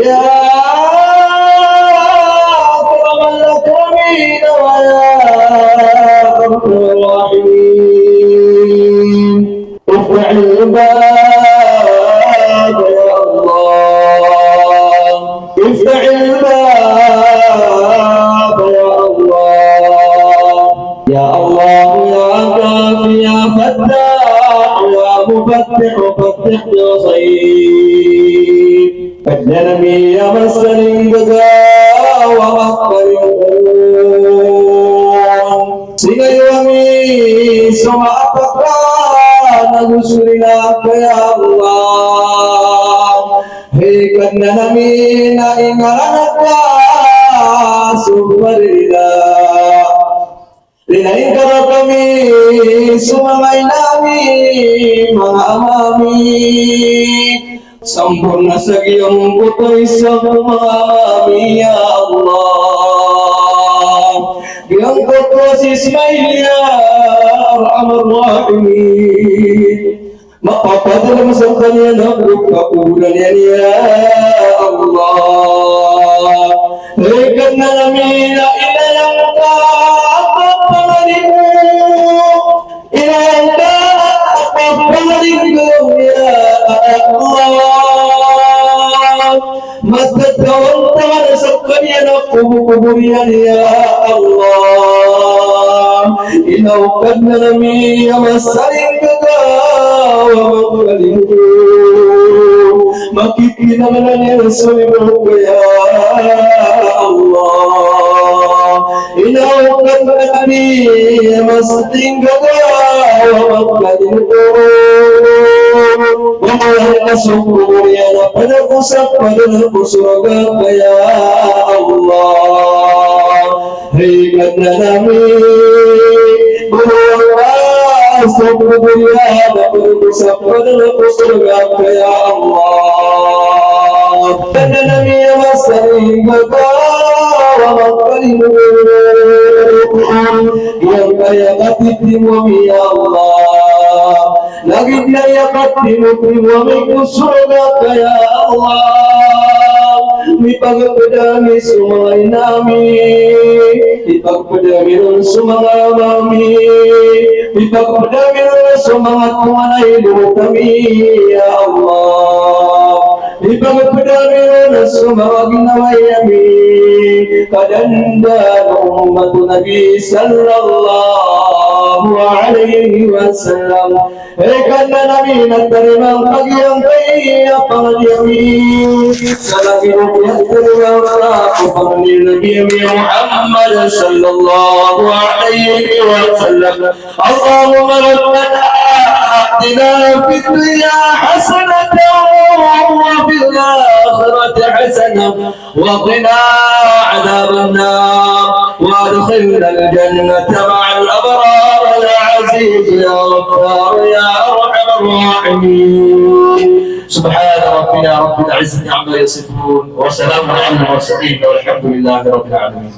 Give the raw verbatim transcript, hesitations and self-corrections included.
يا أكرم الأكرمين ويا أرحم الراحمين. افتح الباب يا الله، افتح الباب يا الله. يا الله يا كافي يا فتاح يا مفتح فتح بالخير. Kadnan ami a masaling gagaw a makarimon. Singayo ami so maapakad ago so rilak, ya Allah. Hay Kadnan ami na ingaran ka so marilak. Rilai ngka rkami so manga ina ami, manga ama ami. Samporna sa giyangkoto a isa ko manga ama ami, ya Allah. Giyangkoto a si Ismail, ya Arhamar Rahimin. Mapapadalm skaniyan ko kakoboran iyan, ya Allah. Hay Kadnan ami na inayang ka a pangadi mo, inayang ka a pangadi ko, ya Allah. Matatawan taman skaniyan ko kobor iyan, ya Allah. Ina o Kadnan ami a masaling gagaw a makarimon. Makikinanglan iyan so libo ka, ya Allah. Ina o Kadnan ami a masaling gagaw a makarimon. Wata iyan a so kobor iyan a pd ko sa pd ko sorga ka, ya Allah. Hay Kadnan ami, bolawan ka so kobor iyan a pd ko sa pd ko sorga ka, ya Allah. Kadnan ami a masaling gagaw a makarimon. Giyangkaya katitimo ami, ya Allah. Lagid aya katitimo ami ko sorga ka, ya Allah. Mipagpd ami so manga ina ami, mipagpd ami ron so manga ama ami, mipagpd ami ron so manga tonganay a dolo ami, ya Allah. Mipagpd ami ron so manga ginawai ami, ka dandan o ummat o Nabi sallallahu alaihi wasallam. Hay Kadnan ami na tarimaa ngka giyangkaya pangadi ami. Sa lagid o piyakatarimaa ngka ko pangadi o Nabi ami Muhammad sallallahu alaihi wasallam. اللهم ربنا آتنا في الدنيا حسنة وفي الآخرة حسنة وقنا عذاب النار وأدخلنا الجنة مع الأبرار يا عزيز يا غفار يا أرحم الراحمين. سبحان ربنا رب العزة عما يصفون وسلام على المرسلين والحمد لله رب العالمين.